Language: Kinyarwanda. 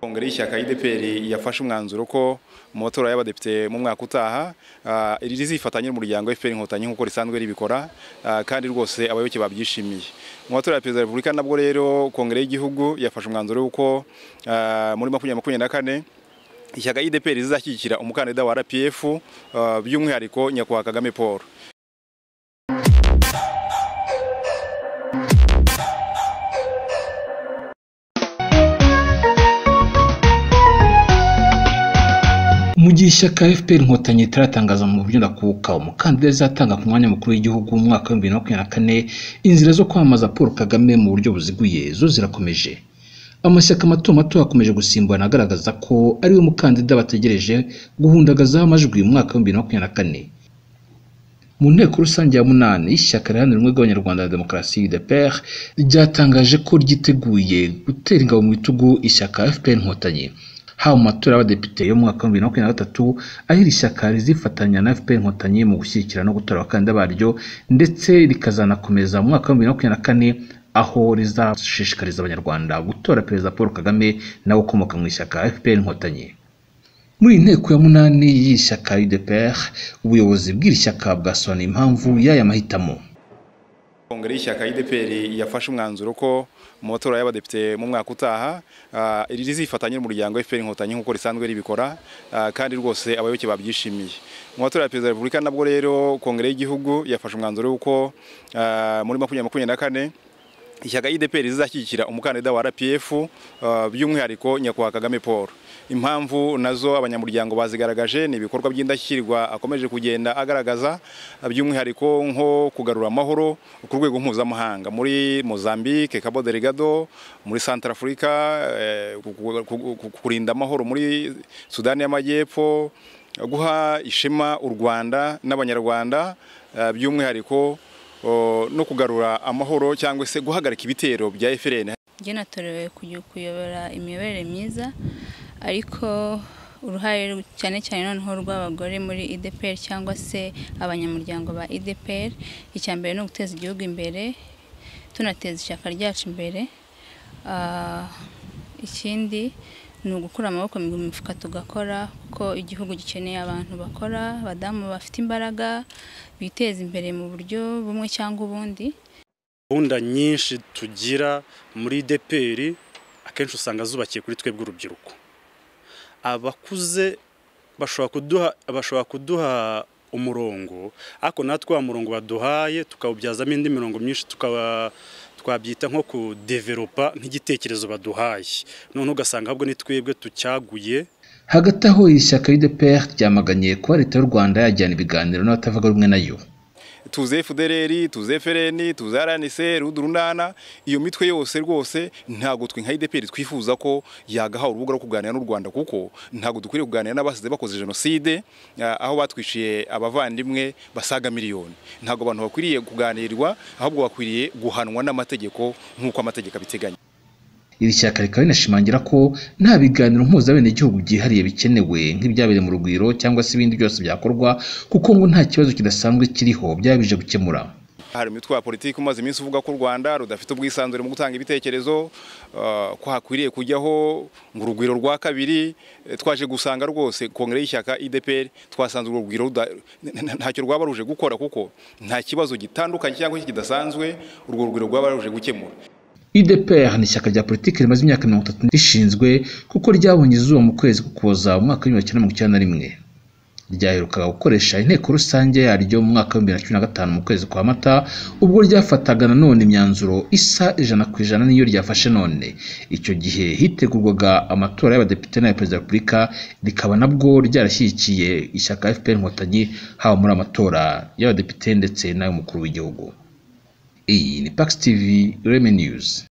Kongere y'ishyaka UDPR yafashe umwanzuro ko mu matora y'abadepite mu mwaka utaha iri rizifatanya n'umuryango FPR Inkotanyi nk'uko risanzwe ribikora, kandi rwose abayoboke babyishimiye. Mu matora ya Perezida wa Repubulika nabwo rero Kongere y'igihugu yafashe umwanzuro w'uko muri 2024 ishyaka UDPR rizashyigikira umukandida wa RPF, by'umwihariko Nyakubahwa Kagame Paul. Mu gihe ishyaka FPR Inkotanyi itaratangaza mu buryo ndakuka umukandida azatanga ku mwanya mukuru w'igihugu mu mwaka wa 2024, inzira zo kwamamaza Paul Kagame mu buryo buziguye zo zirakomeje. Amashyaka mato mato akomeje gusimburana agaragaza ko ariwe mukandida bategereje guhundagazaho amajwi mu mwaka wa 2024. Mu nteko rusange ya 8 y'ishyaka riharanira ubumwe bw'Abanyarwanda na Demokarasi UDPR ryatangaje ko ryiteguye gutera ingabo mu bitugu ishyaka FPR Inkotanyi haba mu matora y'abadepite yo mu mwaka wa 2023, aho iri shyaka rizifatanya na FPR Inkotanyi mu gushyigikira no gutora abakandida baryo, ndetse rikazanakomeza mu mwaka wa 2024 aho rizashishikariza Abanyarwanda gutora Perezida Paul Kagame nawe ukomoka mu ishyaka FPR Inkotanyi. Muri iyi nteko ya 8 y'iri shyaka UDPR, ubuyobozi bw'iri shyaka bwasobanuye impamvu y'aya mahitamo. Kongere y'ishyaka UDPR yafashe umwanzuro ko mu matora y'abadepite mu mwaka utaha iri rizifatanya n'umuryango FPR Inkotanyi nk'uko risanzwe ribikora, kandi rwose abayoboke babyishimiye. Mu matora ya Perezida wa Repubulika nabwo rero Kongere y'igihugu yafashe umwanzuro w'uko muri 2024 ishyaka UDPR rizashyigikira umukandida wa RPF, by'umwihariko Nyakubahwa Kagame Paul. Impamvu nazo abanyamuryango bazigaragaje ni ibikorwa by'indashyikirwa akomeje kugenda agaragaza, by'umwihariko nko kugarura amahoro ku rwego mpuzamahanga muri Mozambique, Cabo Delgado, muri Centrafrica, kurinda amahoro muri Sudani y'Amajyepfo, guha ishema u Rwanda n'Abanyarwanda, by'umwihariko no kugarura amahoro cyangwa se guhagarika ibitero bya FRN. Njye natorewe kuyobora imiyoborere myiza, ariko uruhare cyane cyane noneho rw'abagore muri UDPR cyangwa se abanyamuryango ba UDPR, icya mbere ni uguteza igihugu imbere, tunateza ishyaka ryacu imbere. Ikindi ni ugukura amaboko mu mifuka tugakora, kuko igihugu gikeneye abantu bakora, abadamu bafite imbaraga biteza imbere mu buryo bumwe cyangwa ubundi. Gahunda nyinshi tugira muri UDPR akenshi usanga zubakiye kuri twebwe urubyiruko. Abakuze bashobora kuduha umurongo, ariko natwe wa murongo baduhaye tukawubyazamo indi mirongo myinshi, twabyita nko kudevelopa nk'igitekerezo baduhaye, none ugasanga ahubwo ni twebwe tucyaguye. Hagati aho iri shyaka UDPR ryamaganye kuba Leta y'u Rwanda yajyana ibiganiro n'abatavuga rumwe nayo. Tuze FDLR, tuze FRN, tuze RNC, Rudurunana, iyo mitwe yose rwose ntago twe nka UDPR twifuza ko yagaha urubuga rwo kuganira n'u Rwanda, kuko ntago dukwiriye kuganira n'abasize bakoze jenoside aho batwishiye abavandimwe basaga miliyoni. Ntago abantu bakwiriye kuganirwa, ahubwo bakwiriye guhanwa n'amategeko nk'uko amategeko abiteganya. Iri shyaka rikaba rinashimangira ko nta biganiro mpuzabenegihugu byihariye bikenewe nk'ibyabereye mu Rugwiro cyangwa se ibindi byose byakorwa, kuko ngo nta kibazo kidasanzwe kiriho byabije gukemura. Hari imitwe ya politiki umaze iminsi uvuga ko u Rwanda rudafite ubwisanzure mu gutanga ibitekerezo, ko hakwiriye kujyaho ngo urugwiro rwa kabiri. Twaje gusanga rwose Kongere y'ishyaka UDPR twasanze urwo rugwiro ntacyo rwaba ruje gukora, kuko nta kibazo gitandukanye cyangwa kidasanzwe urwo rugwiro rwaba ruje gukemura. UDPR ni ishyaka rya politiki rimaze imyaka 30 rishinzwe, kuko ryabonye izuba mu kwezi k'Ukuboza mu mwaka wa 1991. Ryaherukaga gukoresha inteko rusange yaryo mu mwaka wa 2015 mu kwezi kwa Mata, ubwo ryafataga nanone imyanzuro isa 100% niyo ryafashe none. Icyo gihe hitegurwaga amatora y'abadepite n'aya Perezida wa Repubulika, rikaba nabwo ryarashyigikiye ishyaka FPR Inkotanyi haba muri amatora y'abadepite ndetse n'ay'umukuru w'igihugu. Iyi ni Pax TV Reme News.